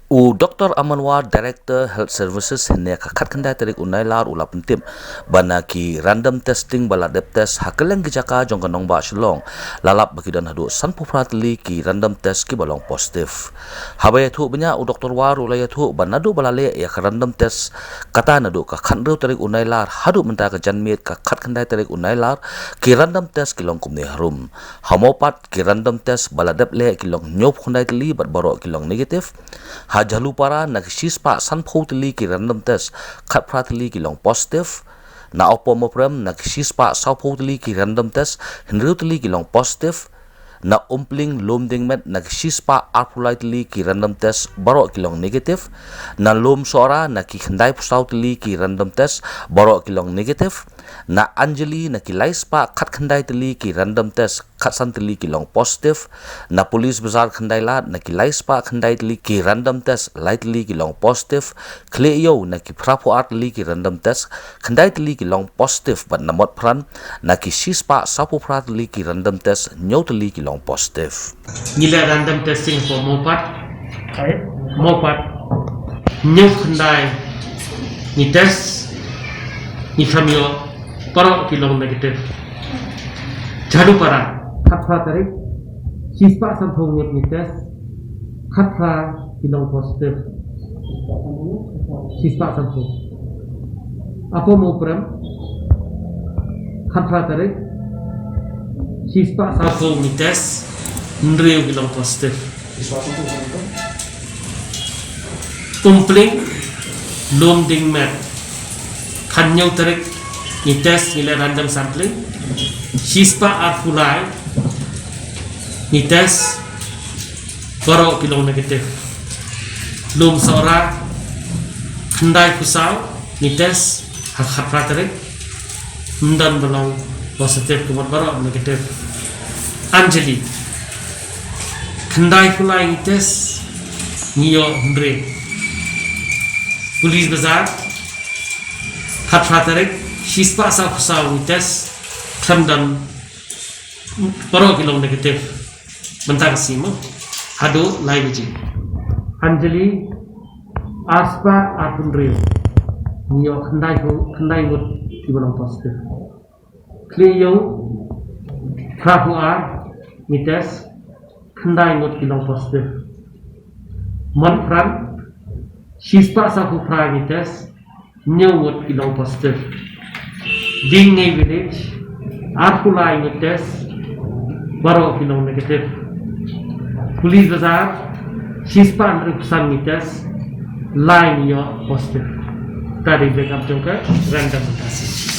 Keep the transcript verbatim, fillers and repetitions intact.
U Doctor Aman War, Director Health Services, hynne ka khatkhyndai tarik u Nailar u la pyntip ba na ki random testing ba la dep test ha kylleng ki jaka jong ka nongbah Shillong, la lap ba ki don haduh sanphew phra tylli ki random test kiba long positive. Haba ïathuh bniah, u Doctor War u la ïathuh ba naduh ba la leh ïa ka random test, kata naduh ka khathynriew tarik u Nailar haduh mynta ka janmiet ka khatkhyndai tarik u Nailar, ki random test ki long kumne harum. Ha Mawpat, ki random test ba la dep leh ki long hynñiewphew khyndai tylli bad baroh ki long negative. Ha Jhalupara, na ki shispah sanphew tylli ki random test, khatphra tylli ki long positive. Na Opomawprem, na ki shispah sawphew tylli ki random test, hynriew tylli ki long positive. Na Umpling Lumdiengmet, na ki shispah arphew lai tylli ki random test, baroh ki long negative. Na Lumsohra, na ki khyndaiphew saw tylli ki random test, baroh ki long negative. Na Anjali, na ki laispah khatkhyndai tylli ki random test, khatsan tylli ki long positive. Na Police Bazar Khyndai Lad, na ki laispah khyndai tylli ki random test, lai tylli ki long positive. Khlieh Ïew, na ki phraphew ar tylli ki random test, khyndai tylli ki long positive. Bad na Motphran, na ki shispah sawphew phra tylli ki random test, hynñiew tylli ki long positive. Ngi leh random testing ha Mawpat. Mawpat, hynñiewphew khyndai ngi test, ngi khlem ïoh, baroh ki long negative. Jhalupara, khatphra tarik, shispah sanphew ngut ngi test, khatphra ki long positive. Shispah sanphew. Opomawprem, khatphra tarik, shispah sanphew ngi test, hynriew ki long positive. Umpling Lumdiengmet, khathynñiew tarik ngi test, ngi leh random sampling, shispah arphew lai ngi test, baroh ki long negative. Lumsohra, khyndaiphew saw ngi test ha khatphra tarik, ym don ba long positive, ka mut baroh negative. Anjali, khyndaiphew lai ngi test, ngi ïoh hynriew. Police Bazar, khatphra tarik, shispah sawphew saw ngi test, khlem don, baroh ki long negative. Mynta ka sngi mo, haduh lai baje. Anjali, arspah arphew hynriew, ngi ïoh khyndai hu-, khyndai ngut kiba long positive. Khlieh Ïew, phraphew ar ngi test, khyndai ngut ki long positive. Motphran, shispah sawphew phra ngi test, hynñiew ngut ki long positive. Diengngei Village, arphew lai ngi test, baroh ki long negative. Police Bazar, shispah hynriewphew san ngi test, lai ngi ïoh positive. Kata dei break up jong ka random test.